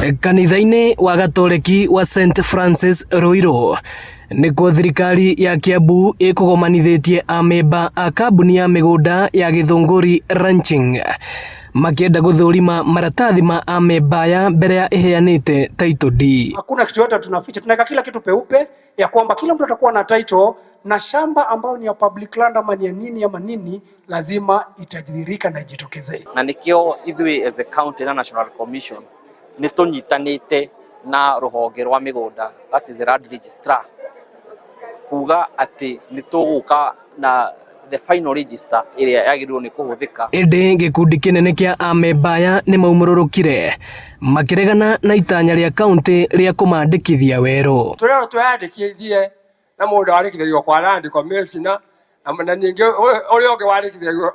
Kanitha-inĩ wa Gatoreki wa St Francis Ruiru nĩkuo thirikari ya Kiambu ĩkũgomanithĩtie amemba a kambuni ya mĩgũnda ya Gĩthũngũri Ranching makĩenda gũthũrima maratathi ma amemba aya mbere ya ĩheanĩte title deed. Hakuna kitu yote tunaficha, tunaweka kila kitu peupe ya kwamba kila mtu atakuwa na title na shamba ambayo ni ya public land ama ni ya nini ama nini, lazima itajidhirika na ijitokezee. Na nikio ithuĩ as a county na national commission nĩ tũnyitanĩte na rũhonge rwa mĩgũnda, that is the land registrar, kuga atĩ nĩ tũgũka na the final register ĩrĩa yagĩrĩirwo nĩ kũhũthĩka. Ĩndĩ gĩkundi kĩnene kĩa amemba aya nĩ maumũrũrũkire makĩregana na itanya rĩa kaunti rĩa kũmandĩkithia werũ. Tũrerwo twĩyandĩkithie na mũndũ wandĩkithagio kwa Land Commissioner na ningĩ ũrĩa ũngĩ wandĩkithagio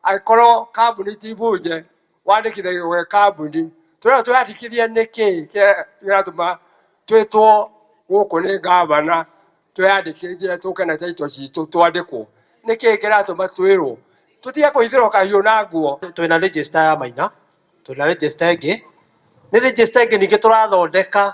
angĩkorwo kambuni ti mbunje wandĩkithagio gwĩ kambuni. Tũrerwo twĩyandĩkithie nĩkĩ kĩratũma twĩtwo gũkũ nĩ gavana twĩyandĩkithie tũke na title citũ twandĩkwo? Nĩkĩ kĩratũma twĩrwo tũtige kũhithĩrwo kahiũ na nguo? Twĩna register ya Maina, twĩna register ĩngĩ, nĩ register ĩngĩ ningĩ tũrathondeka.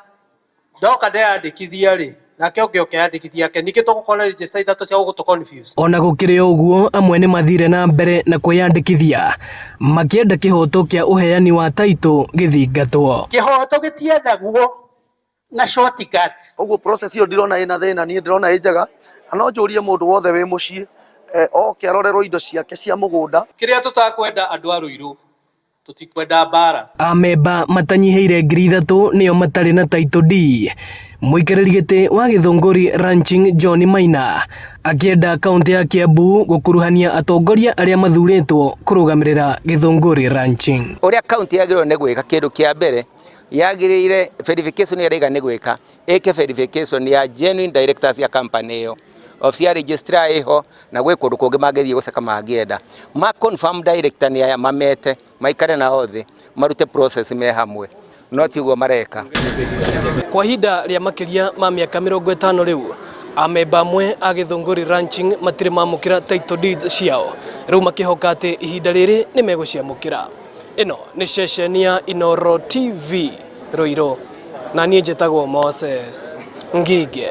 Ndoka ndeyandĩkithia rĩ, nake ũngĩ oke yandĩkithia ake, ningĩ tũgũkorwo na register ithatũ cia gũgũtũ confuse. Ona gũkĩrĩ o ũguo, amwe nĩ mathire na mbere na kwĩyandĩkithia makĩenda kĩhoto kĩa ũheani wa taitũ gĩthingatwo. Kĩhoto gĩtiethagwo na shortcuts. Ũguo process ĩyo ndirona ĩna thĩna, niĩ ndĩrona ĩ njega, na no njũrie mũndũ wothe wĩ mũciĩ oke arorerwo indo ciake cia mũgũnda. Kĩrĩa tũtakwenda andũ a Ruiru, tũtikwenda mbara. Amemba matanyihĩire 3,000 nĩo matarĩ na title deed. Mũikarĩri gĩtĩ wa Gĩthũngũri Ranching John Maina akĩenda kaunti ya Kiambu gũkuruhania atongoria arĩa mathurĩtwo kũrũgamĩrĩra Gĩthũngũri Ranching. Ũrĩa kaunti yagĩrĩirwo nĩ gwĩka, kĩndũ kĩa mbere yagĩrĩire verification ĩrĩa ĩraiga nĩ gwĩka, ĩke verification ya genuine directors ya company ĩyo. Office ya registrar ĩho na gwĩ kũndũ kũngĩ mangĩthiĩ gũceka mangĩenda. Ma confirm director nĩ aya, mamete maikare nao thĩ marute process me hamwe, no ti ũguo mareka. Kwa ihinda rĩa makĩria ma mĩaka 50 rĩu, amemba amwe a Gĩthũngũri Ranching matirĩ mamũkĩra title deeds ciao, rĩu makĩhoka atĩ ihinda rĩrĩ nĩ megũciamũkĩra. Ĩno nĩ ceceni ya Inooro TV Ruiru, na niĩ njĩtagwo Moses Ngige.